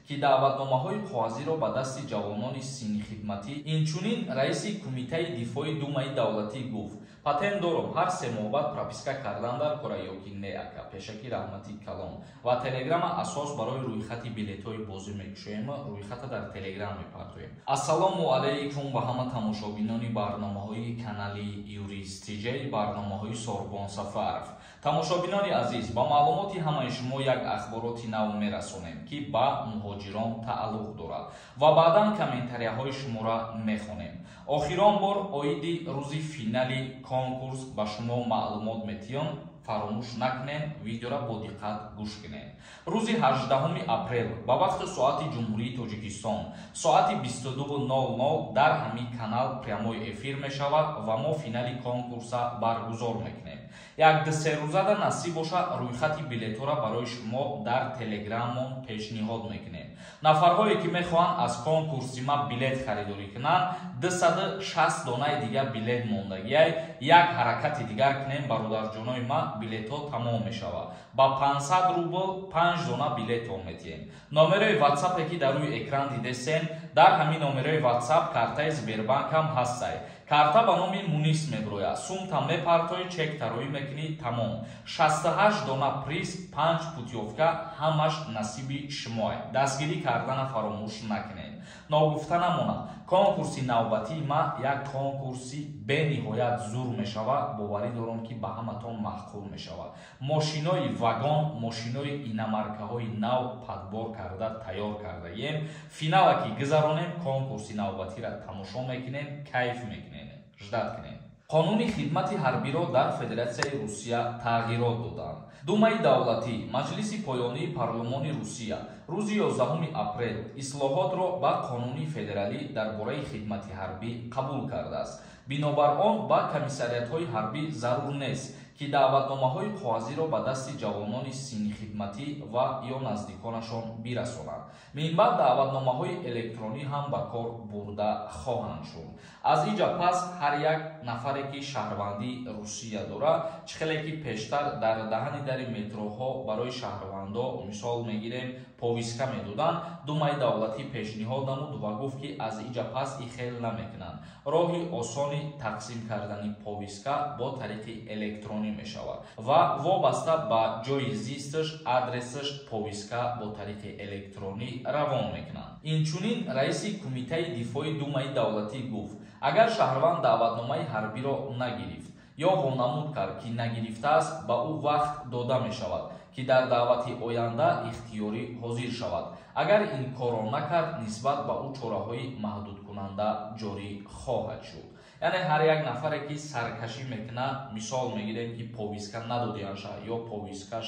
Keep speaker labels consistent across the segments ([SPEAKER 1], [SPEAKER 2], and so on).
[SPEAKER 1] ки даъватномаҳои қоғазиро ба дасти ҷавонони синни хидматӣ. Инчунин раиси Кумитаи дифои Думаи давлатӣ гуфт: патент дорум, ҳар 3 моҳ баъд прописка кардан дар кора ё ки не, ака? Пешакӣ раҳмати калон. Ва Телеграма асос барои рӯйхати билетҳои бозӣ мекушоем, рӯйхата дар Телеграм мепартоем. Ассалому алайкум ба ҳама тамошобинони барномаҳои канали Юрист Тиҷай, барномаҳои Сорбон Сафаров. Тамошобинони азиз, ба маълумоти ҳамаи шумо як ахбороти нав мерасонем, ки ба муҳоҷирон тааллуқ дорад, ва баъдан комментарияҳои шуморо мехонем. Охирон бор оиди рӯзи финали конкурс ба шумо маълумот метиём. Фаромӯш накунем, видеоро бо диққат гӯш кунем. Рӯзи 18 апрел ба вақти соати Ҷумҳурии Тоҷикистон соати 22:00 дар ҳамин канал прямой эфир мешавад ва мо финали конкурса баргузор мекунем. Як ду-се рӯзада, насиб боша, рӯйхати билетҳоро барои шумо дар Телеграммон пешниҳод мекунем. Нафарҳое ки мехоҳанд аз конкурси ма билет харидорӣ кунанд, 260 донаи дигар билет мондагиай. Як ҳаракати дигар кунем, бародарҷонои ма, билетҳо тамом мешавад. Ба 500 рубл 5 дона билетҳо метиҳем. Номерои Ватсапе ки дар рӯи экран дидесен, дар ҳамин номерои Ватсап картаи Сбербанк ҳам ҳастай. Карта ба номи Мунис меброяд. Сумта мепартои, чек тароӣ мекунӣ, тамом. 68 дона приз, 5 путёвка, ҳамаш насиби шумоа. Дастгирӣ кардана фаромӯш накунед. Ногуфта намонад, конкурси навбатии ма як конкурси бениҳоят зур мешавад. Боварӣ дорам, ки ба ҳаматон маъқул мешавад. Мошинои вагон, мошинои иномаркаҳои нав подбор карда тайёр кардаем. Финала ки гузаронем, конкурси навбатиро тамошо мекунем, кайф мекунем. Ждать кунем. Қонуни хидмати ҳарбиро дар Федератсияи Русия тағйирот доданд. Думаи давлатӣ, маҷлиси поёнии парлумони Русия, рӯзи 11 апрел ислоҳотро ба Қонуни федералӣ дар бораи хидмати ҳарбӣ қабул кардааст. Бинобар он ба комиссариятҳои ҳарбӣ зарур нест, ки даъватномаҳои қоғазиро ба дасти ҷавонони синни хидматӣ ва ё наздиконашон бирасонанд. Минбаъд даъватномаҳои электронӣ ҳам ба кор бурда хоҳанд шуд. Аз инҷа пас ҳар як нафаре ки шаҳрвандии Русия дорад, чӣ хеле ки пештар дар даҳани дари метроҳо барои шаҳрвандо, мисол мегирем, повестка медоданд, Думаи давлатӣ пешниҳод намуд ва гуфт, ки аз инҷа пас и хел намекунанд. Роҳи осони тақсим кардани повестка бо тариқи электронӣ мешавад ва вобаста ба ҷои зисташ, адресаш, повестка бо тариқи электронӣ равон мекунанд. Инчунин раиси Кумитаи дифои Думаи давлатӣ гуфт, агар шаҳрванд даъватномаи ҳарбиро нагирифт ё вонамуд кард, ки нагирифтааст, ба ӯ вақт дода мешавад, ки дар даъвати оянда ихтиёрӣ ҳозир шавад. Агар ин корро накард, нисбат ба ӯ чораҳои маҳдудкунанда ҷорӣ хоҳад шуд. Яъне ҳар як нафаре ки саркашӣ мекунад, мисол мегирем, ки повестка надодианша ё повесткаш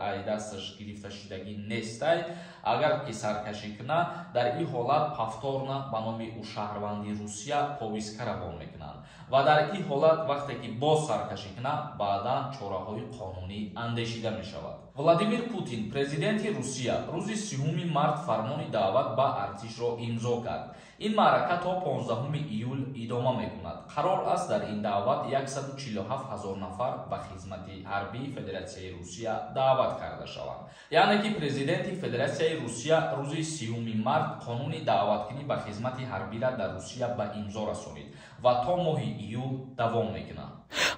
[SPEAKER 1] ай дасташ гирифта шудагӣ нестай, агар ки саркашӣ кунад, дар ин ҳолат повторно ба номи ӯ шаҳрванди Русия повестка равон мекунанд ва дар ин ҳолат, вақте ки боз саркашӣ кунад, баъдан чораҳои қонунӣ андешида мешавад. Владимир Путин, президенти Русия, рӯзи 30 март фармони даъват ба артишро имзо кард. Ин маърака то 15 июл идома мекунад. Қарор аст, дар ин даъват 147 ҳазор нафар ба хизмати ҳарбии Федератсияи Русия даъват карда шаванд. Яъне ки президенти Федератсияи Русия рӯзи 30 март қонуни даъваткунӣ ба хизмати ҳарбиро дар Русия ба имзо расонид ва то моҳи июл давом мекунад.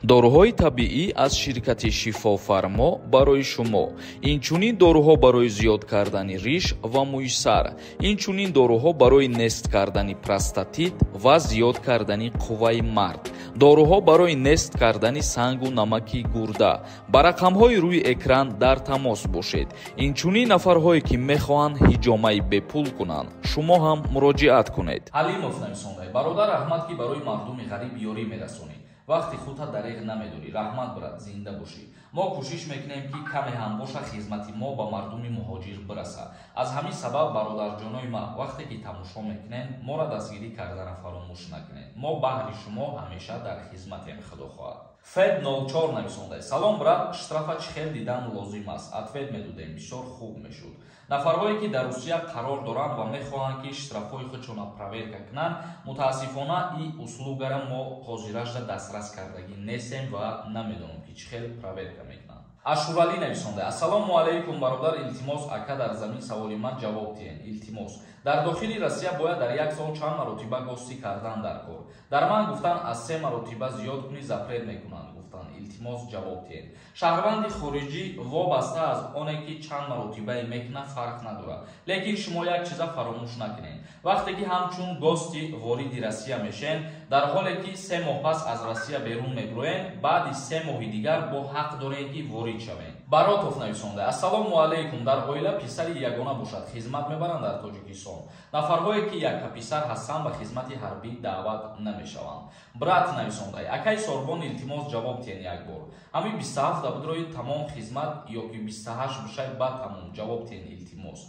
[SPEAKER 2] Доруҳои табиӣ аз ширкати Шифофармо барои шумо. Инчунин доруҳо барои зиёд кардани риш ва мӯи сар, инчунин доруҳо барои нест кардани простатит ва зиёд кардани қувваи мард, доруҳо барои нест кардани сангу намаки гурда. Ба рақамҳои рӯи экран дар тамос бошед. Инчунин нафарҳое ки мехоҳанд ҳиҷомаи бепул кунанд, шумо ҳам муроҷиат кунед.
[SPEAKER 1] Ҳалимов нависондай: бародар, раҳмат, ки барои мардуми ғариб ёрӣ мерасонӣ, вақти худта дареғ намедорӣ. Раҳмат, брат, зинда бошӣ. Мо кӯшиш мекунем, ки каме ҳам боша, хизмати мо ба мардуми муҳоҷир бирасад. Аз ҳамин сабаб, бародарҷонои ман, вақте ки тамошо мекунем, моро дастгирӣ кардана фаромӯш накунед. Мо баҳри шумо ҳамеша дар хизматем, худо хоҳад. Фед 04 нависондай: салом, брат, штрафа чӣ хел дидан лозим аст? Ответ медодем, бисёр хуб мешуд. Нафарҳое ки дар Русия қарор доранд ва мехоҳанд, ки штрафҳои худшонро проверка кунанд, мутаассифона, и услугара мо ҳозиражда дастрас кардагӣ нестем ва намедонам, ки чӣ хел проверка мекунанд. Ашуралӣ нависонда: Ассалому алайкум, бародар, илтимос, ака, дар замин саволи ман ҷавоб диҳен, илтимос. Дар дохили Россия бояд дар як сол чанд маротиба гости кардан дар кор? Дар ман гуфтан, аз се маротиба зиёд кунӣ, запрет мекунанд, гуфтан, илтимос, ҷавоб диҳен. Шаҳрванди хориҷӣ вобаста аз оне ки чанд маротибае мекунад, фарқ надорад, лекин шумо як чиза фаромӯш накунед: вақте ки ҳамчун гости вориди Россия мешен, дар ҳоле ки 3 моҳ пас аз Россия берун мебуроен, баъди 3 моҳи дигар бо ҳақ дорем ки ворид шавем. Баротов нависонда: Ассалому алайкум, дар оила писари ягона бошад, хизмат мебаранд? Дар Тоҷикистон нафарҳое ки якка писар ҳастанд, ба хизмати ҳарбӣ даъват намешаванд. Брат нависонда: Акай Сорбон, илтимос, ҷавоб диҳен як бор. Ҳамин 27 будрои тамом хизмат ё ки 28 бошад, баъд тамом? Ҷавоб диҳен, илтимос.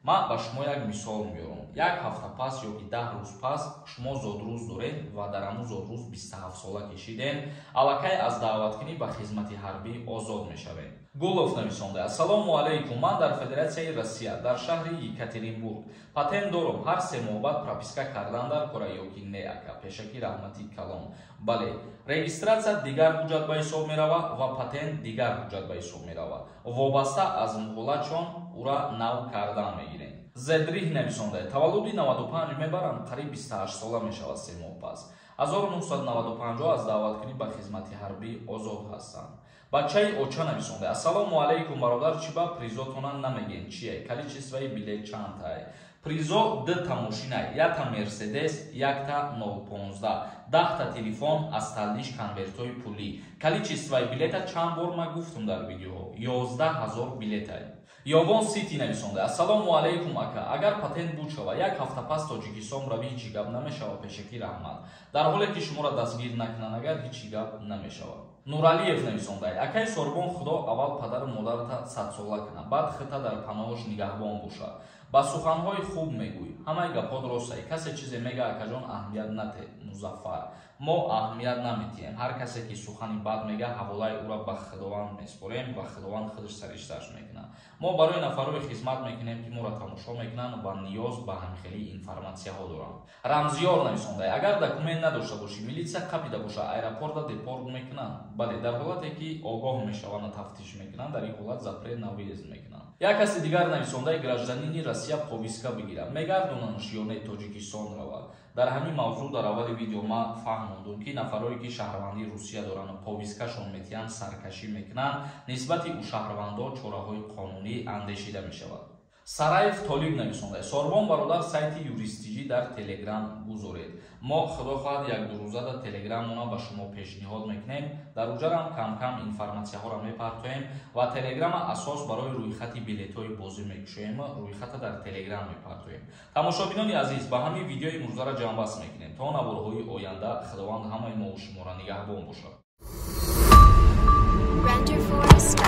[SPEAKER 1] Ман ба шумо як мисол меорам: як ҳафта пас ё ки 10 рӯз пас шумо зодрӯз доред ва дар ҳамун зодрӯз 27сола кешиден, аллакай аз даъваткунӣ ба хизмати ҳарбӣ озод мешавед. Гулов нависонда: Ассалому алайкум, ман дар Федератсияи Россия, дар шаҳри Екатеринбург патент дорам, ҳар 3 моҳ баъд прописка кардан дар кора ё ки не, ака? Пешакӣ раҳмати калон. Бале, регистрация дигар ҳуҷҷат ба ҳисоб меравад ва патент дигар ҳуҷҷат ба ҳисоб меравад. Вобаста аз муҳлатшон ура нав кардан мегирем. Зедриҳ нависонда: Таваллуди 95 мебарам, қариб 28 сола мешавад 3 моҳ пас. 1995 аз даъваткунӣ ба хизмати ҳарбӣ озод ҳастанд. Бачаи оча нависонда: Ассалому алайкум, бародар, чӣ ба призотона намегӯен, чие, количествои билет чандтае? Призо дта мошина: якта Мерседес, якта 015, 10та телефон, остальныйш конвертҳои пулӣ. Количествои билета чанд бор ма гуфтум дар видеоҳо, 11 000 билетай. Ёвон Сити нависонда: Ассалому алайкум, ака, агар патент буд шава, як ҳафта пас Тоҷикистон равӣ, ҳечи гап намешава? Пешакӣ раҳмат. Дар ҳоле ки шуморо дастгир накунанд, агар, ҳечи гап намешавад. Нуралиев нависонда: Акай Сорбон, Худо аввал падару модарата садсола кунад, баъд хита дар паноҳаш нигаҳбон бошад. Ба суханҳои хуб мегӯй, ҳамаи гапҳо ростай. Касе чизе мега, акаҷон, аҳамият нате. Музаффар, мо аҳамият наметиҳем. Ҳар касе ки сухани бад мега, ҳаволаи ӯра ба Худованд меспорем ва Худованд худаш сариштааш мекунад. Мо барои нафарҳое хизмат мекунем, ки моро тамошо мекунанд ва ниёз ба ҳамхелии информатсияҳо доранд. Рамзиёр нависонда: Агар документ надошта бошӣ, милитсия қапида боша, аэропорта депорт мекунанд? Бале, дар ҳолате ки огоҳ мешаванд, тафтиш мекунанд, дар ин ҳолат запрет на въезд мекунанд. Як каси дигар нависондаи: Гражданини Россия повестка бигирад, мегардонанш ё не, Тоҷикистон равад? Дар ҳамин мавзӯъ дар аввали видео ман фаҳмондум, ки нафарое ки шаҳрвандии Русия доранд, повесткашон метиҳанд, саркашӣ мекунанд, нисбати ӯ шаҳрвандо чораҳои қонунӣ андешида мешавад. Сараев Толиб нависонда: Сорбон бародар, сайти юристиҷӣ дар Телеграм гузоред. Мо, Худо хоҳад, як ду рӯза дар Телеграмона ба шумо пешниҳод мекунем. Дар уҷарам камкам информатсияҳоро мепартоем ва Телеграма асос барои рӯйхати билетҳои бозӣ мекушоем, рӯйхата дар Телеграм мепартоем. Тамошобинони азиз, ба ҳамин видеои имрӯзара ҷамъбаст мекунем. То наворҳои оянда Худованд ҳамаи мову шуморо нигаҳбон бошад.
[SPEAKER 3] Render Forest.